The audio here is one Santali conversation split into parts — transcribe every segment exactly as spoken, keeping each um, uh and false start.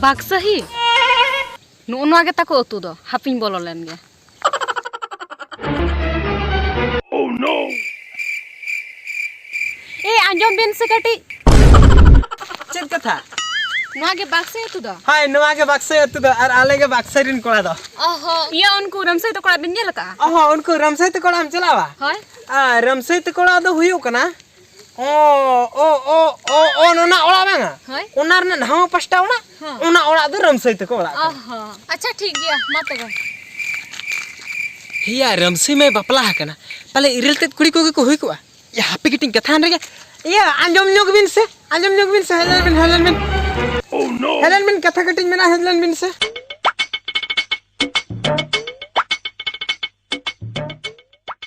ᱵᱟᱜᱽᱥᱟᱦᱤ? ᱱᱚᱜᱼᱚ ᱱᱚᱣᱟ ᱜᱮ ᱛᱟᱠᱚ ᱟᱹᱛᱩ ᱫᱚ᱾ ᱦᱟᱯᱤᱧ ᱵᱚᱞᱚ ᱞᱮᱱ ᱜᱮ᱾ ᱮ, ᱟᱸᱡᱚᱢ ᱵᱤᱱ ᱥᱮ ᱠᱟᱹᱴᱤᱡ᱾ ᱪᱮᱫ ᱠᱟᱛᱷᱟ? ᱱᱚᱣᱟ ᱜᱮ ᱵᱟᱜᱽᱥᱟᱦᱤ ᱟᱹᱛᱩ ᱫᱚ? ᱦᱳᱭ, ᱱᱚᱣᱟ ᱜᱮ ᱵᱟᱜᱽᱥᱟᱦᱤ ᱟᱹᱛᱩ ᱫᱚ, ᱟᱨ ᱟᱞᱮ ᱜᱮ ᱵᱟᱜᱽᱥᱟᱦᱤ ᱨᱮᱱ ᱠᱚᱲᱟ ᱫᱚ᱾ ᱚ ᱦᱚᱸ, ᱤᱭᱟᱹ, ᱩᱱᱠᱩ ᱨᱟᱢᱥᱟᱹᱭ ᱛᱟᱠᱚ ᱚᱲᱟᱜ ᱵᱤᱱ ᱧᱮᱞ ᱟᱠᱟᱫᱼᱟ? ᱚ ᱦᱚᱸ, ᱩᱱᱠᱩ ᱨᱟᱢᱥᱟᱹᱭ ᱛᱟᱠᱚ ᱚᱲᱟᱜ ᱮᱢ ᱪᱟᱞᱟᱣᱟ? ᱦᱳᱭ᱾ ᱟᱨ ᱨᱟᱢᱥᱟᱹᱭ ᱛᱟᱠᱚ ᱚᱲᱟᱜ ᱫᱚ ᱦᱩᱭᱩᱜ ᱠᱟᱱᱟ, ᱚ, ᱚ, ᱚ, ᱚ, ᱚ, ᱱᱚᱱᱟ ᱚᱲᱟᱜ ᱵᱟᱝᱟ? ᱦᱳᱭ᱾ ᱚᱱᱟ ᱨᱮᱱᱟᱜ ᱱᱟᱣᱟ ᱯᱟᱥᱴᱟ ᱚᱲᱟᱜ, ᱦᱚᱸ᱾ ᱚᱱᱟ ᱚᱲᱟᱜ ᱫᱚ ᱨᱟᱢᱥᱟᱹᱭ ᱛᱟᱠᱚ ᱚᱲᱟᱜ ᱚ ᱠᱟᱱᱟ᱾ ᱦᱚᱸ᱾ ᱟᱪᱪᱷᱟ, ᱴᱷᱤᱠ ᱜᱮᱭᱟ, ᱢᱟ ᱛᱚᱵᱮ᱾ ᱦᱮᱭᱟ, ᱨᱟᱢᱥᱟᱹᱭ ᱢᱟᱭ ᱵᱟᱯᱞᱟ ᱟᱠᱟᱱᱟ, ᱯᱟᱞᱮ ᱤᱨᱤᱞ ᱛᱮᱫ ᱠᱩᱲᱤ ᱠᱚᱜᱮ ᱠᱚ ᱦᱩᱭ ᱠᱚᱜᱼᱟ᱾ ᱭᱟ, ᱦᱟᱯᱮ ᱠᱟᱹᱴᱤᱡ ᱠᱟᱛᱷᱟ ᱨᱮᱜᱮ᱾ ᱤᱭᱟᱹ, ᱟᱸᱡᱚᱢ ᱧᱚᱜ ᱵᱤᱱ ᱥᱮ, ᱟᱸᱡᱚᱢ ᱧᱚᱜ ᱵᱤᱱ ᱥᱮ, ᱦᱮᱡ ᱞᱮᱱ ᱵᱤᱱ, ᱦᱮᱡ ᱞᱮᱱ ᱵᱤᱱ᱾ ᱦᱮᱡ ᱞᱮᱱ ᱵᱤᱱ, ᱠᱟᱛᱷᱟ ᱠᱟᱹᱴᱤᱡ ᱢᱮᱱᱟᱜᱼᱟ, ᱦᱮᱡ ᱞᱮᱱ ᱵᱤᱱ ᱥᱮ᱾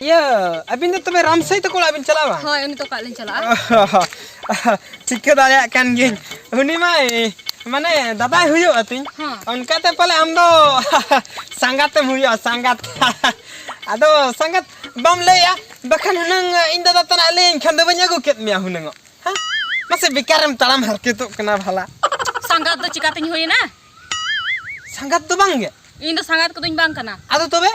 ᱤᱭᱟᱹ, ᱟᱹᱵᱤᱱ ᱫᱚ ᱛᱚᱵᱮ ᱨᱟᱢᱥᱟᱹᱭ ᱛᱟᱠᱚ ᱚᱲᱟᱜ ᱵᱤᱱ ᱪᱟᱞᱟᱜᱼᱟ ᱵᱟᱝ? ᱦᱳᱭ, ᱩᱱᱤ ᱛᱟᱠᱚ ᱚᱲᱟᱜ ᱞᱤᱧ ᱪᱟᱞᱟᱜᱼᱟ᱾ ᱴᱷᱤᱠᱟᱹ ᱫᱟᱲᱮᱭᱟᱜ ᱠᱟᱱ ᱜᱤᱭᱟᱹᱧ᱾ ᱩᱱᱤ ᱢᱟᱭ, ᱢᱟᱱᱮ, ᱫᱟᱫᱟᱭ ᱦᱩᱭᱩᱜᱼᱟ ᱛᱤᱧ᱾ ᱦᱮᱸ᱾ ᱚᱱᱠᱟᱛᱮ ᱯᱟᱞᱮ ᱟᱢ ᱫᱚ ᱥᱟᱸᱜᱟᱛᱮᱢ ᱦᱩᱭᱩᱜᱼᱟ, ᱥᱟᱸᱜᱟᱛ᱾ ᱟᱫᱚ ᱥᱟᱸᱜᱟᱛ ᱵᱟᱢ ᱞᱟᱹᱭᱟ, ᱵᱟᱠᱷᱟᱱ ᱦᱩᱱᱟᱹᱝ ᱤᱧ ᱫᱟᱫᱟ ᱛᱟᱱᱟᱜ ᱞᱟᱹᱭᱟᱹᱧ ᱠᱷᱟᱱ ᱫᱚ ᱵᱟᱹᱧ ᱟᱹᱜᱩ ᱠᱮᱫ ᱢᱮᱭᱟ ᱦᱩᱱᱟᱹᱝ᱾ ᱦᱮᱸ? ᱢᱟᱥᱮ ᱵᱮᱠᱟᱨᱮᱢ ᱛᱟᱲᱟᱢ ᱦᱟᱨᱠᱮᱛᱚᱜ ᱠᱟᱱᱟ ᱵᱷᱟᱞᱟ᱾ ᱥᱟᱸᱜᱟᱛ ᱫᱚ ᱪᱤᱠᱟᱛᱤᱧ ᱦᱩᱭᱮᱱᱟ? ᱥᱟᱸᱜᱟᱛ ᱫᱚ ᱵᱟᱝ ᱜᱮ? ᱤᱧ ᱫᱚ ᱥᱟᱸᱜᱟᱛ ᱠᱚᱫᱚᱧ ᱵᱟᱝ ᱠᱟᱱᱟ᱾ ᱟᱫᱚ ᱛᱚᱵᱮ?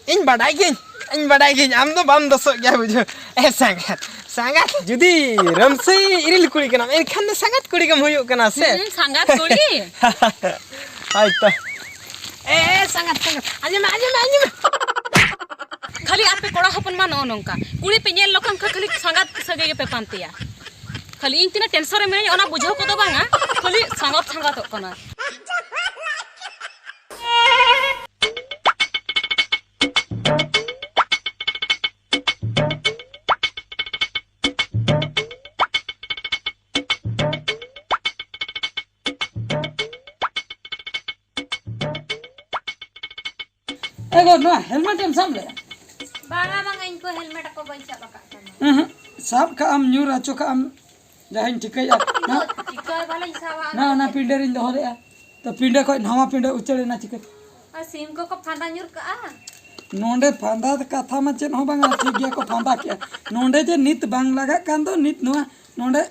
ᱤᱧ ᱵᱟᱰᱟᱭ ᱜᱤᱭᱟᱹᱧ, ᱤᱧ ᱵᱟᱰᱟᱭ ᱜᱤᱭᱟᱹᱧ, ᱟᱢ ᱫᱚ ᱵᱟᱢ ᱫᱳᱥᱚᱜ ᱜᱮᱭᱟ, ᱵᱩᱡᱷᱟᱹᱣ᱾ ᱮ ᱥᱟᱸᱜᱟᱛ, ᱥᱟᱸᱜᱟᱛ, ᱡᱩᱫᱤ ᱨᱟᱢᱥᱟᱹᱭ ᱤᱨᱤᱞ ᱠᱩᱲᱤ ᱠᱟᱱᱟᱢ, ᱮᱱᱠᱷᱟᱱ ᱫᱚ ᱥᱟᱸᱜᱟᱛ ᱠᱩᱲᱤ ᱜᱮᱢ ᱦᱩᱭᱩᱜ ᱠᱟᱱᱟ ᱥᱮ? ᱦᱩᱸ, ᱥᱟᱸᱜᱟᱛ ᱠᱩᱲᱤ᱾ ᱦᱳᱭ ᱛᱚ᱾ ᱮ, ᱥᱟᱸᱜᱟᱛ, ᱥᱟᱸᱜᱟᱛ, ᱟᱸᱡᱚᱢ ᱢᱮ, ᱟᱸᱡᱚᱢ ᱢᱮ, ᱟᱸᱡᱚᱢ ᱢᱮ᱾ ᱠᱷᱟᱹᱞᱤ ᱟᱯᱮ ᱠᱚᱲᱟ ᱦᱚᱯᱚᱱ ᱢᱟ ᱱᱚᱜᱼᱚ ᱱᱚᱝᱠᱟ, ᱠᱩᱲᱤ ᱯᱮ ᱧᱮᱞ ᱞᱮᱠᱷᱟᱱ ᱠᱷᱟᱹᱞᱤ ᱥᱟᱸᱜᱟᱛ ᱥᱟᱹᱜᱟᱹᱭ ᱜᱮᱯᱮ ᱯᱟᱱᱛᱮᱭᱟ᱾ ᱠᱷᱟᱹᱞᱤ ᱤᱧ ᱛᱤᱱᱟᱹᱜ ᱴᱮᱱᱥᱚᱱ ᱨᱮ ᱢᱤᱱᱟᱹᱧᱟ, ᱚᱱᱟ ᱵᱩᱡᱷᱟᱹᱣ ᱠᱚᱫᱚ ᱵᱟᱝᱟ, ᱠᱷᱟᱹᱞᱤ ᱥᱟᱸᱜᱟᱛ ᱥᱟᱸᱜᱟᱛᱚᱜ ᱠᱟᱱᱟ᱾ ᱮ ᱜᱚ, ᱱᱚᱣᱟ ᱦᱮᱞᱢᱮᱴ ᱮᱢ ᱥᱟᱵ ᱞᱮᱫᱼᱟ? ᱵᱟᱝᱟ, ᱵᱟᱝᱟ, ᱤᱧ ᱠᱚ ᱦᱮᱞᱢᱮᱴ ᱠᱚ ᱵᱟᱹᱧ ᱥᱟᱵ ᱟᱠᱟᱫ ᱛᱟᱢᱟ᱾ ᱩᱸᱦᱩᱸ, ᱥᱟᱵ ᱠᱟᱜ ᱟᱢ, ᱧᱩᱨ ᱦᱚᱪᱚ ᱠᱟᱜ ᱟᱢ, ᱡᱟᱦᱟᱸᱧ ᱴᱷᱤᱠᱟᱹᱭᱮᱫᱼᱟ᱾ ᱤᱧ ᱫᱚ ᱪᱤᱠᱟᱹ ᱵᱟᱞᱮᱧ ᱥᱟᱵᱟ, ᱱᱟ, ᱚᱱᱟ ᱚᱱᱟ ᱯᱤᱸᱰᱟᱹ ᱨᱤᱧ ᱫᱚᱦᱚ ᱞᱮᱫᱼᱟ᱾ ᱛᱚ ᱯᱤᱸᱰᱟᱹ ᱠᱷᱚᱡ ᱱᱟᱣᱟ ᱯᱤᱸᱰᱟᱹ ᱩᱪᱟᱹᱲ ᱮᱱᱟ ᱪᱤᱠᱟᱹ? ᱟᱨ ᱥᱤᱢ ᱠᱚᱠᱚ ᱯᱷᱟᱸᱫᱟ ᱧᱩᱨ ᱠᱟᱜᱼᱟ᱾ ᱱᱚᱰᱮ ᱯᱷᱟᱸᱫᱟ ᱠᱟᱛᱷᱟ ᱢᱟ ᱪᱮᱫ ᱦᱚᱸ ᱵᱟᱝᱟ, ᱴᱷᱤᱠ ᱜᱮᱭᱟ ᱠᱚ ᱯᱷᱟᱸᱫᱟ ᱠᱮᱜᱼᱟ᱾ ᱱᱚᱰᱮ ᱡᱮ ᱱᱤᱛ ᱵᱟᱝ ᱞᱟᱜᱟᱜ ᱠᱟᱱ ᱫᱚ, ᱱᱤᱛ ᱱᱚᱣᱟ ᱱᱚᱰᱮ,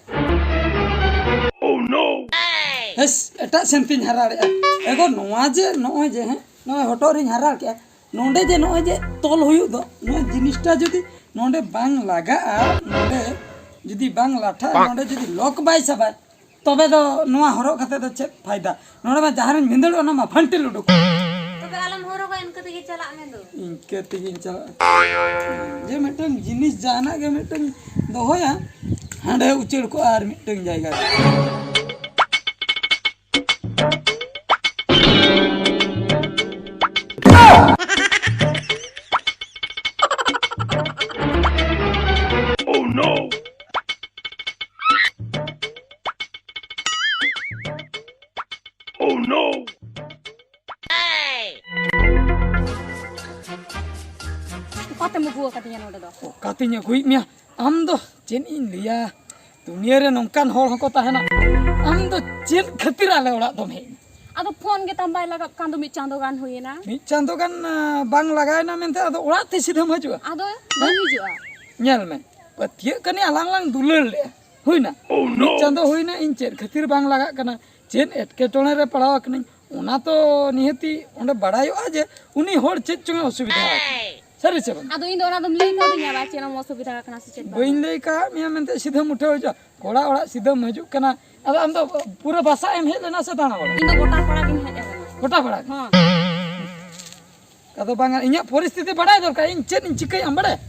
ᱦᱮᱥ, ᱮᱴᱟᱜ ᱥᱮᱱ ᱛᱤᱧ ᱦᱟᱨᱟᱲᱮᱜᱼᱟ᱾ ᱮᱜᱳ, ᱱᱚᱣᱟ ᱡᱮ ᱱᱚᱜᱼᱚᱭ ᱡᱮ, ᱦᱮᱸ, ᱱᱚᱜᱼᱚᱭ ᱦᱚᱴᱚᱜ ᱨᱤᱧ ᱦᱟᱨᱟᱲ ᱠᱮᱜᱼᱟ, ᱱᱚᱰᱮ ᱡᱮ ᱱᱚᱜᱼᱚᱭ ᱡᱮ ᱛᱚᱞ ᱦᱩᱭᱩᱜ ᱫᱚ, ᱱᱚᱣᱟ ᱡᱤᱱᱤᱥᱴᱟ ᱡᱩᱫᱤ ᱱᱚᱰᱮ ᱵᱟᱝ ᱞᱟᱜᱟᱜᱼᱟ, ᱱᱚᱰᱮ ᱡᱩᱫᱤ ᱵᱟᱝ ᱞᱟᱴᱷᱟᱜᱼᱟ, ᱱᱚᱰᱮ ᱡᱩᱫᱤ ᱞᱚᱠ ᱵᱟᱭ ᱥᱟᱵᱟᱭ, ᱛᱚᱵᱮ ᱫᱚ ᱱᱚᱣᱟ ᱦᱚᱨᱚᱜ ᱠᱟᱛᱮ ᱫᱚ ᱪᱮᱫ ᱯᱷᱟᱭᱫᱟ? ᱱᱚᱰᱮ ᱢᱟ ᱡᱟᱦᱟᱸ ᱨᱤᱧ ᱵᱷᱤᱸᱫᱟᱹᱲᱚᱜ, ᱚᱱᱟ ᱢᱟ ᱯᱷᱟᱱᱴᱤᱞ ᱩᱰᱩᱠ᱾ ᱛᱚᱵᱮ ᱟᱞᱚᱢ ᱦᱚᱨᱚᱜᱟ, ᱤᱱᱠᱟᱹ ᱛᱮᱜᱮ ᱪᱟᱞᱟᱜ ᱢᱮ ᱫᱚ᱾ ᱤᱱᱠᱟᱹ ᱛᱮᱜᱮᱧ ᱪᱟᱞᱟᱜᱼᱟ᱾ ᱡᱮ ᱢᱤᱫᱴᱟᱝ ᱡᱤᱱᱤᱥ ᱡᱟᱦᱟᱱᱟᱜ ᱜᱮ ᱢᱤᱫᱴᱟᱝ ᱫᱚᱦᱚᱭᱟ, ᱦᱟᱸᱰᱮ ᱩᱪᱟᱹᱲ ᱠᱚᱜᱼᱟ ᱟᱨ ᱢᱤᱫᱴᱟᱝ ᱡᱟᱭᱜᱟ ᱨᱮ᱾ Oh no! Oh no! ᱚᱠᱟᱛᱮᱢ ᱟᱹᱜᱩ ᱟᱠᱟᱫᱤᱧᱟ ᱱᱚᱰᱮ ᱫᱚ? ᱚᱠᱟᱛᱤᱧ ᱟᱹᱜᱩᱭᱮᱫ ᱢᱮᱭᱟ? ᱟᱢ ᱫᱚ ᱪᱮᱫ ᱤᱧ ᱞᱟᱹᱭᱟ, ᱫᱩᱱᱤᱭᱟᱹ ᱨᱮ ᱱᱚᱝᱠᱟᱱ ᱦᱚᱲ ᱦᱚᱸᱠᱚ ᱛᱟᱦᱮᱱᱟ᱾ ᱟᱢ ᱫᱚ ᱪᱮᱫ ᱠᱷᱟᱹᱛᱤᱨ ᱟᱞᱮ ᱚᱲᱟᱜ ᱫᱚᱢ ᱦᱮᱡ ᱮᱱᱟ? ᱟᱫᱚ ᱯᱷᱳᱱ ᱜᱮ ᱛᱟᱢ ᱵᱟᱭ ᱞᱟᱜᱟᱜ ᱠᱟᱱ ᱫᱚ, ᱢᱤᱫ ᱪᱟᱸᱫᱚ ᱜᱟᱱ ᱦᱩᱭᱮᱱᱟ᱾ ᱢᱤᱫ ᱪᱟᱸᱫᱚ ᱜᱟᱱ, ᱟ, ᱵᱟᱝ ᱞᱟᱜᱟᱣᱮᱱᱟ ᱢᱮᱱᱛᱮ ᱟᱫᱚ ᱚᱲᱟᱜ ᱛᱮ ᱥᱤᱫᱷᱟᱹᱢ ᱦᱤᱡᱩᱜᱼᱟ? ᱟᱫᱚ ᱵᱟᱹᱧ ᱦᱤᱡᱩᱜᱼᱟ᱾ ᱧᱮᱞ ᱢᱮ, ᱯᱟᱹᱛᱭᱟᱹᱜ ᱠᱟᱹᱱᱟᱹᱧ ᱟᱞᱟᱝ ᱞᱟᱝ ᱫᱩᱞᱟᱹᱲ ᱞᱮᱜᱼᱟ, ᱦᱩᱭᱱᱟ? Oh no! ᱢᱤᱫ ᱪᱟᱸᱫᱚ ᱦᱩᱭᱱᱟ, ᱤᱧ ᱪᱮᱫ ᱠᱷᱟᱹᱛᱤᱨ ᱵᱟᱝ ᱞᱟᱜᱟᱜ ᱠᱟᱱᱟ, ᱪᱮᱫ ᱮᱴᱠᱮᱴᱚᱬᱮ ᱨᱮ ᱯᱟᱲᱟᱣ ᱟᱠᱟᱱᱟᱹᱧ, ᱚᱱᱟ ᱛᱚ ᱱᱤᱦᱟᱹᱛᱤ ᱚᱸᱰᱮ ᱵᱟᱲᱟᱭᱚᱜᱼᱟ ᱡᱮ ᱩᱱᱤ ᱦᱚᱲ ᱪᱮᱫ ᱪᱚᱝ ᱮ ᱚᱥᱩᱵᱤᱫᱷᱟ ᱟᱠᱟᱱᱟ᱾ ᱥᱟᱹᱨᱤ ᱥᱮ ᱵᱟᱝ? ᱟᱫᱚ ᱤᱧ ᱫᱚ ᱚᱱᱟ ᱫᱚᱢ ᱞᱟᱹᱭ ᱠᱟᱣᱫᱤᱧᱟ ᱵᱟ, ᱪᱮᱫ ᱮᱢ ᱚᱥᱩᱵᱤᱫᱷᱟ ᱟᱠᱟᱱᱟ ᱥᱮ ᱪᱮᱫ ᱵᱟᱝ? ᱵᱟᱹᱧ ᱞᱟᱹᱭ ᱠᱟᱜ ᱢᱮᱭᱟ ᱢᱮᱱᱛᱮ ᱥᱤᱫᱷᱟᱹᱢ ᱩᱴᱷᱟᱹᱣ ᱦᱤᱡᱩᱜᱼᱟ᱾ ᱠᱚᱲᱟ ᱚᱲᱟᱜ ᱥᱤᱫᱷᱟᱹᱢ ᱦᱤᱡᱩᱜ ᱠᱟᱱᱟ᱾ ᱟᱫᱚ ᱟᱢ ᱫᱚ ᱯᱩᱨᱟᱹ ᱵᱟᱥᱟᱜ ᱮᱢ ᱦᱮᱡ ᱞᱮᱱᱟ ᱥᱮ ᱫᱟᱬᱟ ᱵᱟᱲᱟ? ᱤᱧ ᱫᱚ ᱜᱚᱴᱟ ᱯᱟᱲᱟ ᱜᱤᱧ ᱦᱮᱡ ᱟᱠᱟᱱᱟ᱾ ᱜᱚᱴᱟ ᱯᱟᱲᱟ ᱜᱮ? ᱦᱚᱸ᱾ ᱟᱫᱚ ᱵᱟᱝᱟ, ᱤᱧᱟᱹᱜ ᱯᱚᱨᱤᱥᱛᱷᱤᱛᱤ ᱵᱟᱲᱟᱭ ᱫᱚᱨᱠᱟᱨ, ᱤᱧ ᱪᱮᱫ ᱤᱧ ᱪᱤᱠᱟᱹᱭᱟ ᱟᱢ ᱵᱟᱲᱟᱭᱟ?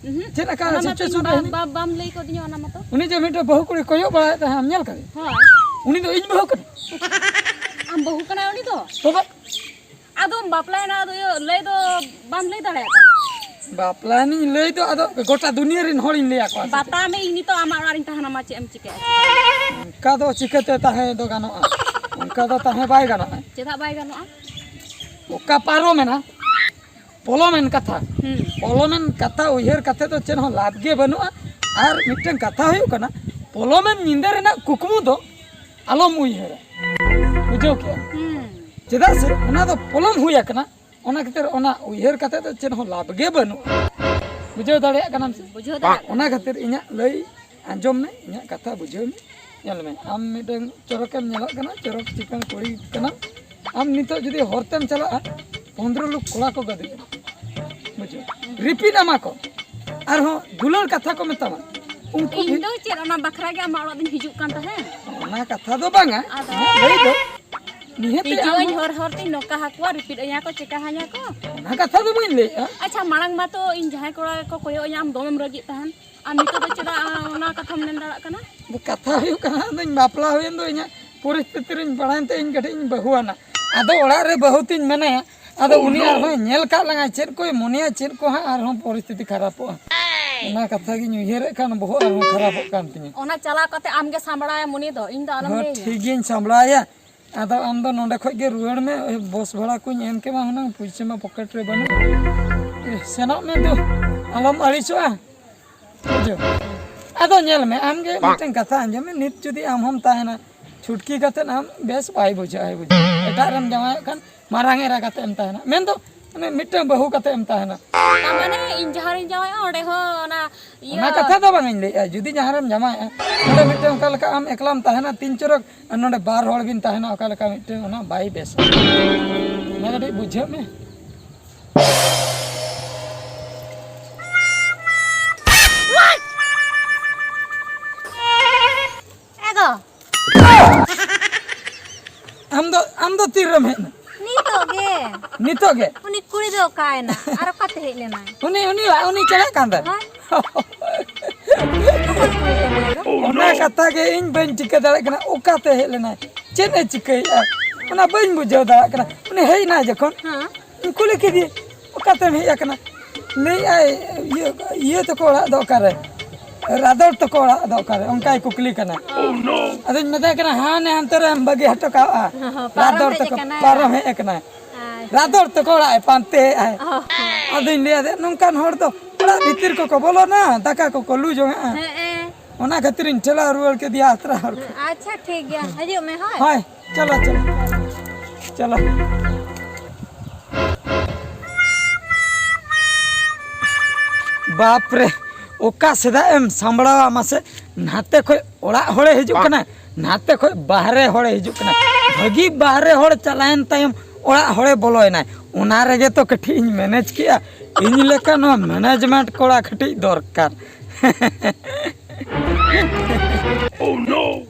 ᱩᱦᱩᱸ᱾ ᱪᱮᱫ ᱞᱮᱠᱟ ᱚᱱᱟ ᱢᱟ situation ᱨᱮ ᱵᱟ-, ᱦᱮᱱᱟᱹᱧ? ᱵᱟ-, ᱵᱟᱢ ᱞᱟᱹᱭ ᱠᱟᱣᱫᱤᱧᱟ ᱚᱱᱟ ᱢᱟᱛᱚ᱾ ᱩᱱᱤ ᱡᱮ ᱢᱤᱫᱴᱮᱱ ᱵᱟᱹᱦᱩ ᱠᱩᱲᱤ ᱠᱚᱭᱚᱜ ᱵᱟᱲᱟᱭᱮᱫ ᱛᱟᱦᱮᱸᱫ, ᱟᱢ ᱧᱮᱞ ᱠᱟᱫᱮᱭᱟ? ᱦᱳᱭ᱾ ᱩᱱᱤ ᱫᱚ ᱤᱧ ᱵᱟᱹᱦᱩ ᱠᱟᱱᱟ᱾ ᱟᱢ ᱵᱟᱹᱦᱩ ᱠᱟᱱᱟᱭ ᱩᱱᱤ ᱫᱚ? ᱛᱚᱵᱮ? ᱟᱫᱚᱢ ᱵᱟᱯᱞᱟᱭᱮᱱᱟ, ᱟᱫᱚ ᱤᱭᱟᱹ ᱞᱟᱹᱭ ᱫᱚ ᱵᱟᱢ ᱞᱟᱹᱭ ᱫᱟᱲᱮᱭᱟᱜ ᱠᱟᱱᱟ᱾ ᱵᱟᱯᱞᱟᱭᱮᱱᱤᱧ ᱞᱟᱹᱭ ᱫᱚ ᱟᱫᱚ ᱜᱚᱴᱟ ᱫᱩᱱᱤᱭᱟᱹ ᱨᱮᱱ ᱦᱚᱲᱤᱧ ᱞᱟᱹᱭ ᱟᱠᱚᱣᱟ ᱥᱮ ᱪᱮᱫ? ᱵᱟᱛᱟᱣ ᱢᱮ, ᱤᱧ ᱱᱤᱛᱚᱜ ᱟᱢᱟᱜ ᱚᱲᱟᱜ ᱨᱤᱧ ᱛᱟᱦᱮᱱᱟ, ᱢᱟ ᱪᱮᱫ ᱮᱢ ᱪᱤᱠᱟᱹᱭᱟ? ᱚᱱᱠᱟ ᱫᱚ ᱪᱤᱠᱟᱹᱛᱮ ᱛᱟᱦᱮᱸ ᱫᱚ ᱜᱟᱱᱚᱜᱼᱟ? ᱚᱱᱠᱟ ᱫᱚ ᱛᱟᱦᱮᱸ ᱵᱟᱭ ᱜᱟᱱᱚᱜᱼᱟ᱾ ᱪᱮᱫᱟᱜ ᱵᱟᱭ ᱜᱟᱱᱚᱜᱼᱟ? ᱚᱠᱟ ᱯᱟᱨᱚᱢᱮᱱᱟ, ᱯᱚᱞᱚᱢᱮᱱ ᱠᱟᱛᱷᱟ᱾ ᱦᱩᱸ᱾ ᱯᱚᱞᱚᱢᱮᱱ ᱠᱟᱛᱷᱟ ᱩᱭᱦᱟᱹᱨ ᱠᱟᱛᱮ ᱫᱚ ᱪᱮᱫ ᱦᱚᱸ ᱞᱟᱵᱷ ᱜᱮ ᱵᱟᱹᱱᱩᱜᱼᱟ᱾ ᱟᱨ ᱢᱤᱫᱴᱟᱝ ᱠᱟᱛᱷᱟ ᱦᱩᱭᱩᱜ ᱠᱟᱱᱟ, ᱯᱚᱞᱚᱢᱮᱱ ᱧᱤᱫᱟᱹ ᱨᱮᱱᱟᱜ ᱠᱩᱠᱢᱩ ᱫᱚ ᱟᱞᱚᱢ ᱩᱭᱦᱟᱹᱨᱟ᱾ ᱵᱩᱡᱷᱟᱹᱣ ᱠᱮᱜᱼᱟ? ᱦᱩᱸ᱾ ᱪᱮᱫᱟᱜ ᱥᱮ ᱚᱱᱟ ᱫᱚ ᱯᱚᱞᱚᱢ ᱦᱩᱭ ᱟᱠᱟᱱᱟ᱾ ᱚᱱᱟ ᱠᱷᱟᱹᱛᱤᱨ ᱚᱱᱟ ᱩᱭᱦᱟᱹᱨ ᱠᱟᱛᱮ ᱫᱚ ᱪᱮᱫ ᱦᱚᱸ ᱞᱟᱵᱷ ᱜᱮ ᱵᱟᱹᱱᱩᱜᱼᱟ᱾ ᱵᱩᱡᱷᱟᱹᱣ ᱫᱟᱲᱮᱭᱟᱜ ᱠᱟᱱᱟᱢ ᱥᱮ? ᱵᱩᱡᱷᱟᱹᱣ ᱫᱟᱲᱮᱭᱟᱜ ᱠᱟᱱᱟ᱾ ᱚᱱᱟ ᱠᱷᱟᱹᱛᱤᱨ ᱤᱧᱟᱹᱜ ᱞᱟᱹᱭ ᱟᱸᱡᱚᱢ ᱢᱮ, ᱤᱧᱟᱹᱜ ᱠᱟᱛᱷᱟ ᱵᱩᱡᱷᱟᱹᱣ ᱢᱮ᱾ ᱧᱮᱞ ᱢᱮ, ᱟᱢ ᱢᱤᱫᱴᱟᱝ ᱪᱚᱨᱚᱠᱮᱢ ᱧᱮᱞᱚᱜ ᱠᱟᱱᱟ, ᱪᱚᱨᱚᱠ ᱪᱤᱠᱟᱹᱱ ᱠᱩᱲᱤ ᱠᱟᱱᱟᱢ᱾ ᱟᱢ ᱱᱤᱛᱚᱜ ᱡᱩᱫᱤ ᱦᱚᱨ ᱛᱮᱢ ᱪᱟᱞᱟᱜᱼᱟ, ᱯᱚᱱᱫᱽᱨᱚ ᱞᱳᱠ ᱠᱚᱲᱟ ᱠᱚ ᱜᱟᱹᱫᱩᱡ ᱟᱢᱟ᱾ ᱵᱩᱡᱷᱟᱹᱣ? ᱨᱤᱯᱤᱴ ᱟᱢᱟ ᱠᱚ, ᱟᱨᱦᱚᱸ ᱫᱩᱞᱟᱹᱲ ᱠᱟᱛᱷᱟ ᱠᱚ ᱢᱮᱛᱟᱢᱟ᱾ ᱩᱱᱠᱩ ᱤᱧ ᱫᱚ ᱪᱮᱫ ᱚᱱᱟ ᱵᱟᱠᱷᱨᱟ ᱜᱮ ᱟᱢᱟᱜ ᱚᱲᱟᱜ ᱫᱚᱧ ᱦᱤᱡᱩᱜ ᱠᱟᱱ ᱛᱟᱦᱮᱸᱫ᱾ ᱚᱱᱟ ᱠᱟᱛᱷᱟ ᱫᱚ ᱵᱟᱝᱟ, ᱟᱫᱚ ᱤᱧᱟᱹᱜ ᱞᱟᱹᱭ ᱫᱚ ᱱᱤᱦᱟᱹᱛ ᱦᱤᱡᱩᱜ ᱟᱹᱧ ᱟᱢ ᱦᱚᱨ ᱦᱚᱨ ᱛᱮᱧ ᱱᱚᱝᱠᱟ ᱟᱠᱚᱣᱟ, ᱨᱤᱯᱤᱴ ᱟᱹᱧᱟ ᱠᱚ, ᱪᱮᱠᱟ ᱟᱹᱧᱟ ᱠᱚ᱾ ᱚᱱᱟ ᱠᱟᱛᱷᱟ ᱫᱚ ᱵᱟᱹᱧ ᱞᱟᱹᱭᱮᱜᱼᱟ᱾ ᱟᱪᱪᱷᱟ, ᱢᱟᱲᱟᱝ ᱢᱟᱛᱚ ᱤᱧ ᱡᱟᱦᱟᱸᱭ ᱠᱚᱲᱟ ᱜᱮᱠᱚ ᱠᱚᱭᱚᱜ ᱟᱹᱧᱟ, ᱟᱢ ᱫᱚᱢᱮᱢ ᱨᱟᱹᱜᱤᱜ ᱛᱟᱦᱮᱱ, ᱟᱨ ᱱᱤᱛᱚᱜ ᱫᱚ ᱪᱮᱫᱟᱜ ᱚᱱᱟ ᱠᱟᱛᱷᱟᱢ ᱢᱮᱱ ᱫᱟᱲᱮᱭᱟᱜ ᱠᱟᱱᱟ? ᱟᱫᱚ ᱠᱟᱛᱷᱟ ᱦᱩᱭᱩᱜ ᱠᱟᱱᱟ, ᱟᱫᱚᱧ ᱵᱟᱯᱞᱟ ᱦᱩᱭᱮᱱ ᱫᱚ, ᱤᱧᱟᱹᱜ ᱯᱚᱨᱤᱥᱛᱷᱤᱛᱤ ᱨᱤᱧ ᱵᱟᱲᱟᱭᱮᱱ ᱛᱮ ᱤᱧ ᱠᱟᱹᱴᱤᱡ ᱤᱧ ᱵᱟᱹᱦᱩᱣᱟᱱᱟ᱾ ᱟᱫᱚ ᱚᱲᱟᱜ ᱨᱮ ᱵᱟᱹᱦᱩ ᱛᱤᱧ ᱢᱮᱱᱟᱭᱟ, ᱟᱫᱚ ᱩᱱᱤ ᱟᱨᱦᱚᱸᱭ ᱧᱮᱞ ᱠᱟᱜ ᱞᱟᱝᱟ, ᱪᱮᱫ ᱠᱚᱭ ᱢᱚᱱᱮᱭᱟ, ᱪᱮᱫ ᱠᱚ ᱦᱟᱸᱜ ᱟᱨᱦᱚᱸ ᱯᱚᱨᱤᱥᱛᱷᱤᱛᱤ ᱠᱷᱟᱨᱟᱯᱚᱜᱼᱟ᱾ ᱚᱱᱟ ᱠᱟᱛᱷᱟ ᱜᱤᱧ ᱩᱭᱦᱟᱹᱨᱮᱫ ᱠᱷᱟᱱ ᱵᱚᱦᱚᱜ ᱟᱨᱦᱚᱸ ᱠᱷᱟᱨᱟᱯᱚᱜ ᱠᱟᱱ ᱛᱤᱧᱟᱹ᱾ ᱚᱱᱟ ᱪᱟᱞᱟᱣ ᱠᱟᱛᱮ ᱟᱢ ᱜᱮ ᱥᱟᱢᱵᱲᱟᱭᱟᱢ ᱩᱱᱤ ᱫᱚ, ᱤᱧ ᱫᱚ ᱟᱞᱚᱢ ᱦᱚᱸ ᱞᱟᱹᱭᱟᱹᱧᱟ᱾ ᱴᱷᱤᱠ ᱜᱤᱧ ᱥᱟᱢᱵᱲᱟᱭᱟ᱾ ᱟᱫᱚ ᱟᱢ ᱫᱚ ᱱᱚᱸᱰᱮ ᱠᱷᱚᱡ ᱜᱮ ᱨᱩᱣᱟᱹᱲ ᱢᱮ, ᱳᱭ ᱵᱚᱥ ᱵᱷᱟᱲᱟ ᱠᱚᱧ ᱮᱢ ᱠᱮᱢᱟ ᱦᱩᱱᱟᱹᱝ, ᱯᱩᱭᱥᱟᱹ ᱢᱟ ᱯᱚᱠᱮᱴ ᱨᱮ ᱵᱟᱹᱱᱩᱜᱼᱟ᱾ ᱮ, ᱥᱮᱱᱚᱜ ᱢᱮ ᱫᱩ, ᱟᱞᱚᱢ ᱟᱹᱲᱤᱥᱚᱜᱼᱟ᱾ ᱵᱩᱡᱷᱟᱹᱣ? ᱟᱫᱚ ᱧᱮᱞ ᱢᱮ, ᱟᱢ ᱜᱮ ᱢᱤᱫᱴᱮᱱ ᱠᱟᱛᱷᱟ ᱟᱸᱡᱚᱢ ᱢᱮ, ᱱᱤᱛ ᱡᱩᱫᱤ ᱟᱢ ᱦᱚᱸᱢ ᱛᱟᱦᱮᱱᱟ, ᱪᱷᱩᱴᱠᱤ ᱠᱟᱛᱮᱫ ᱟᱢ ᱵᱮᱥ ᱵᱟᱭ ᱵᱩᱡᱷᱟᱹᱜᱼᱟ, ᱵᱩᱡᱷᱟᱹᱣ? ᱮᱴᱟᱜ ᱨᱮᱢ ᱡᱟᱶᱟᱭᱚᱜ ᱠᱷᱟᱱ ᱢᱟᱨᱟᱝ ᱮᱨᱟ ᱠᱟᱛᱮᱫ ᱮᱢ ᱛᱟᱦᱮᱱᱟ, ᱢᱮᱱᱫᱚ ᱢᱟᱱᱮ ᱢᱤᱫᱴᱟᱝ ᱵᱟᱹᱦᱩ ᱠᱟᱛᱮᱫ ᱮᱢ ᱛᱟᱦᱮᱱᱟ᱾ ᱛᱟᱨ ᱢᱟᱱᱮ ᱤᱧ ᱡᱟᱦᱟᱸ ᱨᱤᱧ ᱡᱟᱶᱟᱭᱚᱜᱼᱟ, ᱚᱸᱰᱮ ᱦᱚᱸ ᱚᱱᱟ ᱤᱭᱟᱹ ᱚᱱᱟ ᱠᱟᱛᱷᱟ ᱫᱚ ᱵᱟᱝ ᱤᱧ ᱞᱟᱹᱭᱮᱜᱼᱟ, ᱡᱩᱫᱤ ᱡᱟᱦᱟᱸ ᱨᱮᱢ ᱡᱟᱶᱟᱭᱚᱜᱼᱟ, ᱚᱸᱰᱮ ᱢᱤᱫᱴᱟᱝ ᱚᱠᱟ ᱞᱮᱠᱟ ᱟᱢ ᱮᱠᱞᱟᱢ ᱛᱟᱦᱮᱱᱟ, ᱛᱤᱱ ᱪᱚᱨᱚᱠ, ᱟᱨ ᱱᱚᱰᱮ ᱵᱟᱨ ᱦᱚᱲ ᱵᱤᱱ ᱛᱟᱦᱮᱱᱟ, ᱚᱠᱟ ᱞᱮᱠᱟ ᱢᱤᱫᱴᱟᱝ ᱚᱱᱟ ᱵᱟᱭ ᱵᱮᱥᱟ᱾ ᱚᱱᱟ ᱠᱟᱹᱴᱤᱡ ᱵᱩᱡᱷᱟᱹᱜ ᱢᱮ᱾ ᱮ ᱜᱚ᱾ ᱟᱢ ᱫᱚ, ᱟᱢ ᱫᱚ ᱛᱤᱨᱮᱢ ᱦᱮᱡ ᱮᱱᱟ? ᱱᱤᱛᱚᱜ ᱜᱮ᱾ ᱱᱤᱛᱚᱜ ᱜᱮ? ᱩᱱᱤ ᱠᱩᱲᱤ ᱫᱚ ᱚᱠᱟᱭᱮᱱᱟ? ᱟᱨ ᱚᱠᱟᱛᱮ ᱦᱮᱡ ᱞᱮᱱᱟᱭ? ᱩᱱᱤ, ᱩᱱᱤ, ᱩᱱᱤ ᱪᱟᱞᱟᱜ ᱠᱟᱱ ᱛᱟᱦᱮᱸᱫ᱾ ᱦᱳᱭ᱾ ᱚᱠᱚᱭ ᱠᱩᱲᱤ ᱠᱟᱱᱟᱭ ᱫᱚ? ᱚᱱᱟ ᱠᱟᱛᱷᱟ ᱜᱮ ᱤᱧ ᱵᱟᱹᱧ ᱴᱷᱤᱠᱟᱹ ᱫᱟᱲᱮᱭᱟᱜ ᱠᱟᱱᱟ, ᱚᱠᱟᱛᱮ ᱦᱮᱡ ᱞᱮᱱᱟᱭ, ᱪᱮᱫ ᱮ ᱪᱤᱠᱟᱹᱭᱮᱫᱼᱟ, ᱚᱱᱟ ᱵᱟᱹᱧ ᱵᱩᱡᱷᱟᱹᱣ ᱫᱟᱲᱮᱭᱟᱜ ᱠᱟᱱᱟ᱾ ᱩᱱᱤ ᱦᱮᱡ ᱮᱱᱟᱭ ᱡᱚᱠᱷᱚᱱ, ᱦᱮᱸ᱾ ᱤᱧ ᱠᱩᱞᱤ ᱠᱮᱫᱮᱭᱟ, "ᱚᱠᱟᱛᱮᱢ ᱦᱮᱡ ᱟᱠᱟᱱᱟ?" ᱞᱟᱹᱭᱮᱫᱼᱟᱭ, "ᱤᱭᱟᱹ, ᱤᱭᱟᱹ ᱛᱟᱠᱚ ᱚᱲᱟᱜ ᱫᱚ ᱚᱠᱟᱨᱮ? ᱨᱟᱫᱚᱲ ᱛᱟᱠᱚ ᱚᱲᱟᱜ ᱫᱚ ᱚᱠᱟᱨᱮ?" ᱚᱱᱠᱟᱭ ᱠᱩᱠᱞᱤ ᱠᱟᱱᱟ᱾ ᱟᱫᱚᱧ ᱢᱮᱛᱟᱭ ᱠᱟᱱᱟ, "ᱦᱟᱱᱮ ᱦᱟᱱᱛᱮ ᱨᱮᱢ ᱵᱟᱹᱜᱤ ᱦᱚᱴᱚ ᱠᱟᱜᱼᱟ, ᱯᱟᱨᱚᱢ ᱨᱟᱫᱚᱲ ᱦᱮᱡ ᱛᱟᱠᱚ ᱟᱠᱟᱱᱟᱭ᱾ ᱯᱟᱨᱚᱢ ᱦᱮᱡ ᱟᱠᱟᱱᱟᱭ, ᱟᱪᱪᱷᱟ᱾ ᱨᱟᱫᱚᱲ ᱛᱟᱠᱚ ᱚᱲᱟᱜ ᱮ ᱯᱟᱱᱛᱮᱭᱮᱫᱼᱟᱭ᱾" ᱚ᱾ ᱟᱫᱚᱧ ᱞᱟᱹᱭ ᱟᱫᱮᱭᱟ, "ᱱᱚᱝᱠᱟᱱ ᱦᱚᱲ ᱫᱚ ᱚᱲᱟᱜ ᱵᱷᱤᱛᱤᱨ ᱠᱚᱠᱚ ᱵᱚᱞᱚᱱᱟ, ᱫᱟᱠᱟ ᱠᱚᱠᱚ ᱞᱩ ᱡᱚᱝᱟᱜᱼᱟ᱾" ᱦᱮᱸ, ᱮ᱾ ᱚᱱᱟ ᱠᱷᱟᱹᱛᱤᱨᱤᱧ ᱴᱷᱮᱞᱟᱣ ᱨᱩᱣᱟᱹᱲ ᱠᱮᱫᱮᱭᱟ ᱟᱛᱨᱟ ᱦᱚᱲ ᱠᱚ᱾ ᱟᱪᱪᱷᱟ, ᱴᱷᱤᱠ ᱜᱮᱭᱟ, ᱦᱤᱡᱩᱜ ᱢᱮ, ᱦᱳᱭ᱾ ᱦᱳᱭ, ᱪᱚᱞᱚ, ᱪᱚᱞᱚ, ᱪᱚᱞᱚ᱾ ᱵᱟᱯ ᱨᱮ, ᱚᱠᱟ ᱥᱮᱫᱟᱜ ᱮᱢ ᱥᱟᱢᱵᱲᱟᱣᱟ ᱢᱟᱥᱮ? ᱱᱟᱛᱮ ᱠᱷᱚᱡ ᱚᱲᱟᱜ ᱦᱚᱲᱮ ᱦᱤᱡᱩᱜ ᱠᱟᱱᱟ, ᱱᱟᱛᱮ ᱠᱷᱚᱡ ᱵᱟᱦᱨᱮ ᱦᱚᱲᱮ ᱦᱤᱡᱩᱜ ᱠᱟᱱᱟ᱾ ᱵᱷᱟᱹᱜᱤ ᱵᱟᱦᱨᱮ ᱦᱚᱲ ᱪᱟᱞᱟᱣᱮᱱ ᱛᱟᱭᱚᱢ ᱚᱲᱟᱜ ᱦᱚᱲᱮ ᱵᱚᱞᱚᱭᱮᱱᱟᱭ, ᱚᱱᱟ ᱨᱮᱜᱮ ᱛᱚ ᱠᱟᱹᱴᱤᱡ ᱤᱧ ᱢᱮᱱᱮᱡᱽ ᱠᱮᱜᱼᱟ᱾ ᱤᱧ ᱞᱮᱠᱟ ᱱᱚᱣᱟ ᱢᱮᱱᱮᱡᱽᱢᱮᱱᱴ ᱠᱚᱲᱟ ᱠᱟᱹᱴᱤᱡ ᱫᱚᱨᱠᱟᱨ᱾ Oh no!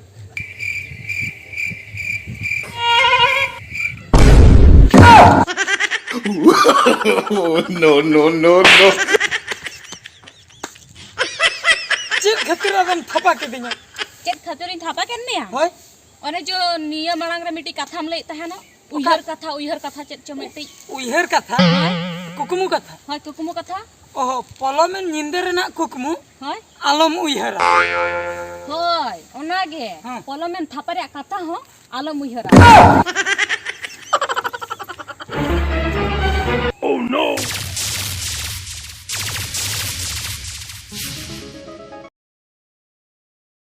No, no, no, no. ᱪᱮᱫ ᱠᱷᱟᱹᱛᱤᱨ ᱟᱫᱚᱢ ᱛᱷᱟᱯᱟ ᱠᱤᱫᱤᱧᱟ? ᱪᱮᱫ ᱠᱷᱟᱹᱛᱤᱨᱤᱧ ᱛᱷᱟᱯᱟ ᱠᱮᱫ ᱢᱮᱭᱟ? ᱦᱳᱭ᱾ ᱚᱱᱮ ᱡᱚ ᱱᱤᱭᱟᱹ ᱢᱟᱲᱟᱝ ᱨᱮ ᱢᱤᱫᱴᱤᱡ ᱠᱟᱛᱷᱟᱢ ᱞᱟᱹᱭᱮᱫ ᱛᱟᱦᱮᱱᱟ, ᱚᱠᱟ? ᱩᱭᱦᱟᱹᱨ ᱠᱟᱛᱷᱟ, ᱩᱭᱦᱟᱹᱨ ᱠᱟᱛᱷᱟ ᱪᱮᱫ ᱪᱚ ᱢᱤᱫᱴᱤᱡ᱾ ᱩᱭᱦᱟᱹᱨ ᱠᱟᱛᱷᱟ? ᱦᱳᱭ᱾ ᱠᱩᱠᱢᱩ ᱠᱟᱛᱷᱟ? ᱦᱳᱭ, ᱠᱩᱠᱢᱩ ᱠᱟᱛᱷᱟ᱾ ᱚᱦᱚ, ᱯᱚᱞᱚᱢᱮᱱ ᱧᱤᱫᱟᱹ ᱨᱮᱱᱟᱜ ᱠᱩᱠᱢᱩ ᱦᱳᱭ᱾ ᱟᱞᱚᱢ ᱩᱭᱦᱟᱹᱨᱟ᱾ ᱦᱳᱭ, ᱚᱱᱟᱜᱮ᱾ ᱦᱮᱸ᱾ ᱯᱚᱞᱚᱢᱮᱱ ᱛᱷᱟᱯᱟ ᱨᱮᱭᱟᱜ ᱠᱟᱛᱷᱟ ᱦᱚᱸ ᱟᱞᱚᱢ ᱩᱭᱦᱟᱹᱨᱟ᱾